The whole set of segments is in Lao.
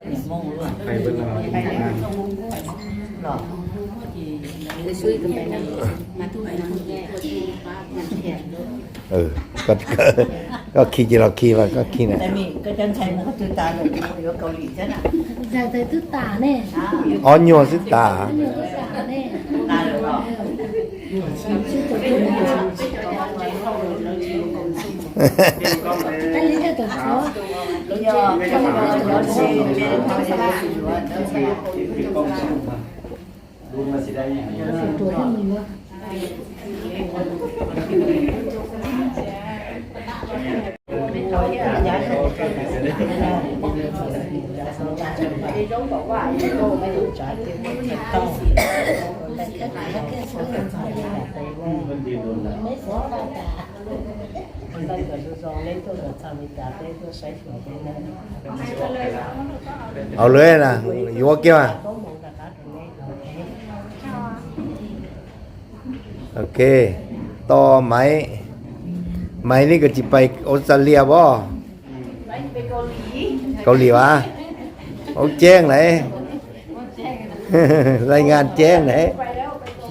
ໄປເບິ່ງເອົາ ໄປແລ້ວ ໄປຊຸຍກັນໄປນຳ ມາທຸກນຳ ເອີ ກໍ ກໍ ກໍຂີ່ ຂີ່ລະຂີ່ວ່າກໍຂີ່ນະ ແຕ່ມີກໍຈັ່ງໃສ່ໝວກຕຸຕາເລີຍ ຢູ່ເກົາຫຼີຊັ້ນນະ ໃສ່ຕຸຕາແນ່ ອໍ ຍົວຕຸຕາ ຍົວຕຸຕາແນ່ ຕາເລີຍເນາະ. ເອົາເລີຍນະ ຢູ່ບໍ່ກ່ຽວອະ ໂອເຄ ຕໍ່ໄມ້ ໄມ້ນີ້ກໍຊິໄປອົດສະຕາເລຍບໍ່? ເກົາຫຼີຫວາ? ໂອ້ ແຈ້ງໃດ ລາຍງານແຈ້ງໃດ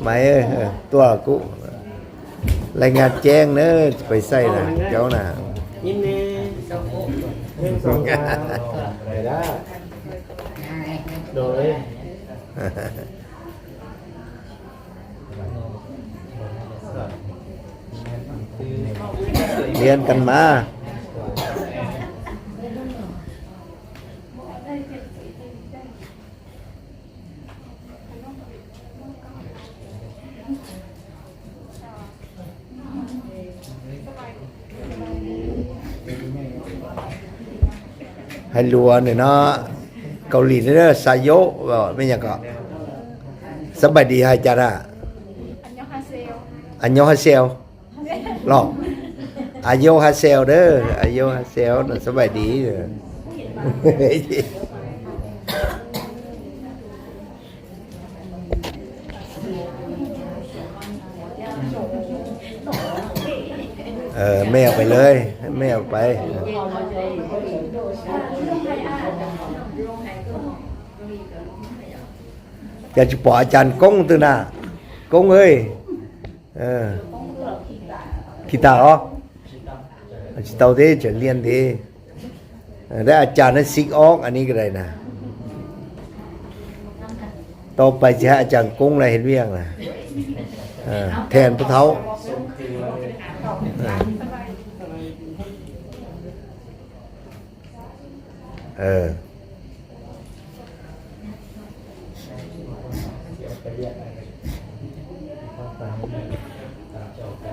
ໄມ້ເອີຍ ຕົວະກູ ລາຍງານແຈ້ງເດີ ໄປໃສນະ ເຈົ້ານະ ຍິນດີ ໜຶ່ງ ສອງ ສາມ ໄດ້ ໂດຍ ລຽນກັນມາ ໃຫ້ລວມເນາະ ເກົາຫຼີເດີ ຊາໂຍ ເວົ້າແມ່ນຫຍັງເກາະ ສະບາຍດີ ອາຈານ ອັນຍອງຮາເຊວ ອັນຍອງຮາເຊວ ລອງ ອາໂຍຮາເຊວເດີ ອາໂຍຮາເຊວ ສະບາຍດີເດີ. ເອີ ແມ່ເອົາໄປເລີຍ ແມ່ເອົາໄປ ຢ່າຊິປໍອາຈານກົງຕື່ນະ ກົງເອີຍ. ເອີ ຂີ້ຕາເນາະ ຊິເຕົາເດ້ ຈະລຽນເດ້ ໄດ້ອາຈານນັ້ນຊິກອອກ ອັນນີ້ກໍໄດ້ນະ ຕໍ່ໄປຊິໃຫ້ອາຈານກົງລະເຮັດວຽກນະ ເອີ ແທນຜູ້ເຖົ້າ ເອີ. ເອີ ເ